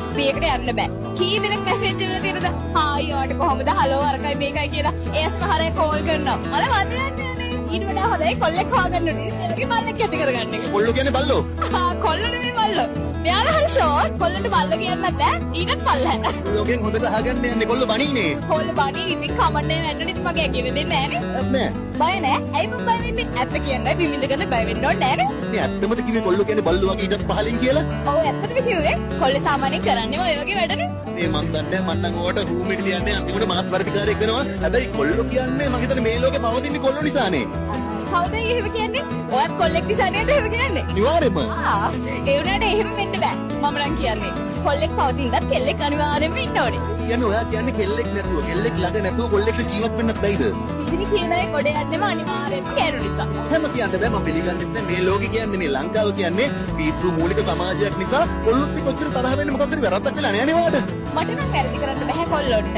FB එකට යන්න බෑ. කී දෙනෙක් මැසේජ් කරලා තියෙනවද? හායි, ඔයාට කොහොමද? හලෝ, අරකයි මේකයි කියලා. ඒ සමහර අය කෝල් කරනවා. මල වදයන්නේ නේ. ඊට වඩා හොඳයි කොල්ලෙක් හොයාගන්න ඕනේ. ඒ වගේ බල්ලෙක් ඇති කරගන්න එක. කොල්ලෝ කියන්නේ බල්ලෝ. ආ, කොල්ලෝ නෙමෙයි බල්ලෝ. මෙයාලා හරි ෂෝට්. කොල්ලන්ට බල්ලෝ කියන්නත් බෑ. ඊටත් පල්ලහැට. ලෝකෙන් හොඳට අහගන්න යන්නේ කොල්ලෝ බණීනේ. කොල්ලෝ බණී, ඉතින් කමන්නේ වැටුනේ. ඉතින් මගේ ඇඟිල්ල දෙන්නේ නෑනේ. නෑ. බය නෑ. ඇයි මං බය වෙන්නේ? ඇත්ත කියන්නයි බිමින්දගෙන බය වෙන්න ඕනේ නෑනේ. මේ ඇත්තමද කිව්වේ කොල්ලෝ කියන්නේ බල්ලෝ වගේ ඊටත් පහලින් කියලා? ඔව්, ඇත්තටම කිව්වේ. කොල්ලෝ සාමාන්‍යයෙන් කරන්නේ ඔය වගේ වැඩනේ. මේ මං දන්නේ නෑ, මං නම් ඕවට රූමෙට තියන්නේ අන්තිමට මාත් වර්ධිකාරයෙක් වෙනවා. හැබැයි කොල්ලෝ කියන්නේ මං හිතන්නේ මේ ලෝකේ පවතින්නේ කොල්ලෝ නිසානේ. කවුද එහෙම කියන්නේ? ඔයත් කොල්ලෙක් නිසා නේද එහෙම කියන්නේ? අනිවාර්යයෙන්ම. ආ, ඒ වුණාට එහෙම වෙන්න බෑ. මම නම් කියන්නේ කොල්ලෙක් පවතිනවත් කෙල්ලෙක් අනිවාර්යයෙන්ම ඉන්න ඕනේ. කියන්නේ ඔයා කියන්නේ කෙල්ලෙක් නැතුව, කෙල්ලෙක් ළඟ නැතුව කොල්ලෙක්ට ජීවත් වෙන්නත් බැයිද? පිරිමි කියන අය ගොඩ යන්නෙම අනිවාර්යයෙන්ම ගෑනු නිසා. එහෙම කියන්න බෑ, මම පිළිගන්නෙත් නෑ. මේ ලෝකේ කියන්නේ, මේ ලංකාව කියන්නේ පීතෘ මූලික සමාජයක් නිසා කොල්ලොත් එක්ක ඔච්චර තරහ වෙන්න මොකක් හරි වැරද්දක් වෙලා නෑ නේ ඔයාට. මට නම් වැරදි කරන්න බැහැ කොල්ලොන්ට.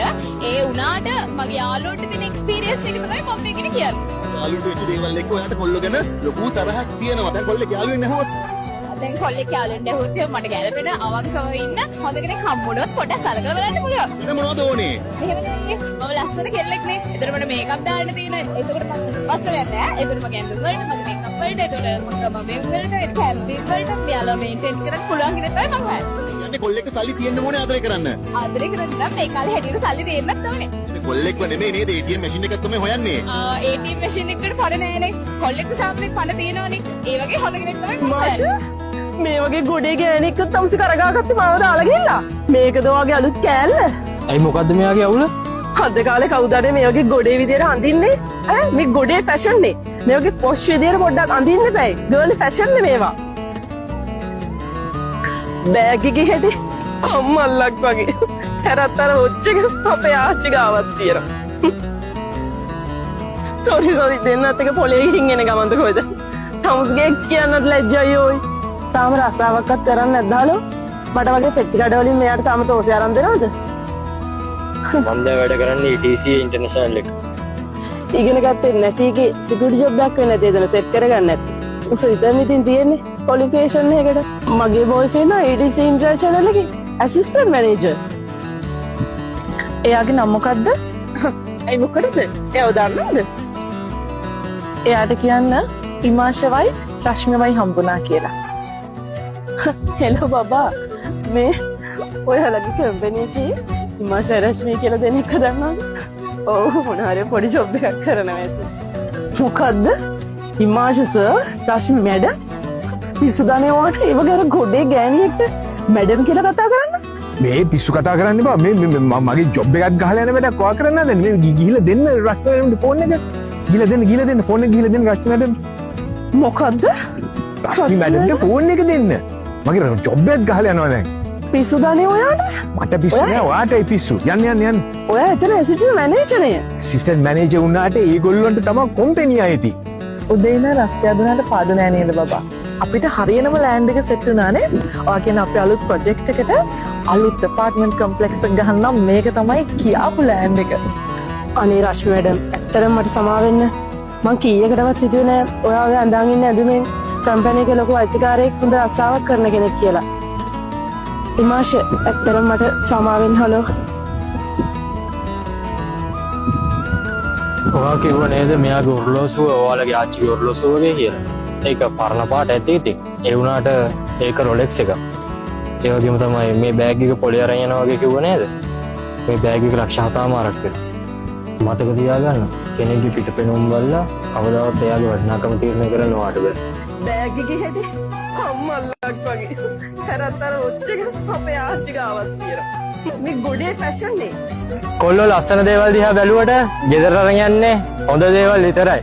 ඒ වුණාට මගේ යාළුවන්ට තියෙන එක්ස්පීරියන්ස් එක තමයි මම මේකනේ කියන්නේ. යාළුවන්ට වෙච්ච දේවල් එක්ක ඔයාට කොල්ලෝ ගැන ලොකු තරහක් තියෙනවා. දැන් කොල්ලෙක් යාළුවෙක් නැහුවොත්? දැන් කොල්ලෙක් යාළුවෙක් නැහුවොත් එහෙම මට ගැළපෙන අවංකව ඉන්න හොඳ කෙනෙක් හම්බුනොත් පොඩ්ඩක් සලකලා බලන්න පුළුවන්. වෙන මොනවද ඕනේ? එහෙම නේ, මම ලස්සන කෙල්ලෙක් නේ. එතකොට මට මේකප් දාන්න තියෙනවා. එතකොට මම පස්සල යන්නේ ඈ. එතකොට මගේ ඇඳුම් වලට, මගේ මේකප් වලට, එතකොට මම මේ වලට, කැම්පින් වලට මෙයාලා මේන්ටේන් කරන්න පුළුවන් කෙනෙක් තමයි මම හොයන්නේ. කියන්නේ කොල්ලෙක්ට සල්ලි තියෙන්න ඕනේ ආදරේ කරන්න? ආදරේ කරන්න නම් මේ කාලේ හැටියට සල්ලි දෙන්නත් ඕනේ. මේ කොල්ලෙක්ව නෙමෙයි නේද, ATM machine එකක් තමයි හොයන්නේ. ආ, ATM machine එකකට පණ නෑනේ. කොල්ලෙක්ට සාමාන්‍යයෙන් පණ තියෙනවනේ. ඒ වගේ හොඳ කෙනෙක් තමයි මම හොයන්නේ. මේ වගේ ගොඩේ ගෑණික්වත් තමුසේ කරගාගත්තේ මාව දාලා ගිහිල්ලා. මේකද ඔයාගේ අලුත් කෑල්ල? ඇයි, මොකද්ද මෙයාගේ අවුල? අද කාලේ කවුද අර මේ වගේ ගොඩේ විදියට අඳින්නේ? ඈ, මේ ගොඩේ ෆැෂන් නේ. මේ වගේ පොෂ් විදියට පොඩ්ඩක් අඳින්න බෑ. ගර්ල් ෆැෂන් නේ මේවා. බෑග් එකේ හැටි අම්මල්ලක් වගේ. හැරත් අර වොච් එක අපේ ආච්චි ගාවත් තියෙනවා. සෝරි සෝරි, දෙන්නත් එක පොලේ ගිහින් එන ගමන්ද කොහෙද? තමුස්ගේ එක්ස් කියන්නත් ලැජ්ජයි ඕයි. තාම රස්සාවක්වත් කරන්නේ නැද්ද හලෝ? මට වගේ පෙට්ටි කඩ වලින් මෙයාට තාම තෝසෙ අරන් දෙනවද? මම දැන් වැඩ කරන්නේ ETC international එක. ඉගෙන ගත්තේ නැති එකේ සිකියුරිටි ජොබ් එකක් වෙන්න ඇති එතන සෙට් කරගන්න නැති. උස විතරනේ ඉතින් තියෙන්නේ ක්වොලිෆිකේෂන් එකකට. මගේ බොයිෆ්‍රෙන්ඩ් නම් ETC international එකේ ඇසිස්ටන්ට් මැනේජර්. එයාගේ නම මොකද්ද? ඇයි, මොකටද? එයාව දන්නවද? එයාට කියන්න ඉමාෂවයි රශ්මිවයි හම්බුණා කියලා. හෙලෝ බබා, මේ ඔයාලගේ කම්පැනි එකේ ඉමාෂ රශ්මි කියලා දෙනෙක්ව දන්නවද? ඔව්, මොන හරි පොඩි ජොබ් එකක් කරනවා ඇති. මොකද්ද? ඉමාෂ සර්, රශ්මි මැඩම්? පිස්සු දනේ ඔයාට ඒ වගේ අර ගොඩේ ගෑණියෙක්ට මැඩම් කියලා කතා කරන්න? මේ පිස්සු කතා කරන්න එපා. මේ මේ- මේ මගේ ජොබ් එකක් ගහලා යන වැඩක් ඔයා කරන්න හදන්නේ. මේ ගිහිල්ලා දෙන්න රශ්මි මැඩම්ට ෆෝන් එක. ගිහිල්ලා දෙන්න, ගිහිල්ලා දෙන්න ෆෝන් එක, ගිහිල්ලා දෙන්න රශ්මි මැඩම්. මොකද්ද? රශ්මි මැඩම්ට ෆෝන් එක දෙන්න. මගේ ජොබ් එකක් ගහලා යනවා දැන්. පිස්සු දනේ ඔයාට? මට පිස්සු නෑ, ඔයාටයි පිස්සු. යන්න යන්න යන්න. ඔයා එතන ඇසිස්ටන්ට් මැනේජර් නේ. ඇසිස්ටන්ට් මැනේජර් වුණාට ඒගොල්ලන්ට තමයි කොම්පැනි අයිති. උදේ ඉඳන් රස්තියාදු වුණාට පාඩු නෑ නේද බබා? අපිට හරියනම ලෑන්ඩ් එක සෙට් වුණානේ. ඔයා කියන අපේ අලුත් ප්‍රොජෙක්ට් එකට අලුත් ඇපාර්ට්මන්ට් කම්ප්ලෙක්ස් එක ගහන්න නම් මේක තමයි කියාපු ලෑන්ඩ් එක. අනේ රශ්මි මැඩම්, ඇත්තටම මට සමා වෙන්න. මං කීයකටවත් හිතුවේ නෑ ඔයා ඔය අඳන් ඉන්න ඇඳුමෙන් කම්පැනි එකේ ලොකු අයිතිකාරයෙක්, හොඳ රස්සාවක් කරන කෙනෙක් කියලා. ඉමාෂ, ඇත්තටම මට සමා වෙන්න හලෝ. ඔයා කිව්ව නේද මෙයාගේ ඔරලෝසුව ඔයාලගේ ආච්චිගේ ඔරලෝසුව වගේ කියලා. ඒක පරණ පාට ඇති ඉතින්. ඒ වුණාට ඒක රොලෙක්ස් එකක්. ඒ වගේම තමයි මේ බෑග් එක පොලේ අරන් යනවා වගේ කිව්ව නේද? මේ බෑග් එක ලක්ෂ 7.5ක් වෙනවා. මතක තියාගන්න, කෙනෙක්ගේ පිටපෙනුම් බලලා කවදාවත් එයාගේ වටිනාකම තීරණය කරන්න ඔයාට බෑ. බෑග් එකේ හැටි අම්මල්ලක් වගේ. හැරත් අර වොච් එක අපේ ආච්චි ගාවත් තියෙනවා. මේ ගොඩේ ෆැෂන් නේ. කොල්ලෝ ලස්සන දේවල් දිහා බැලුවට ගෙදර අරන් යන්නේ හොඳ දේවල් විතරයි.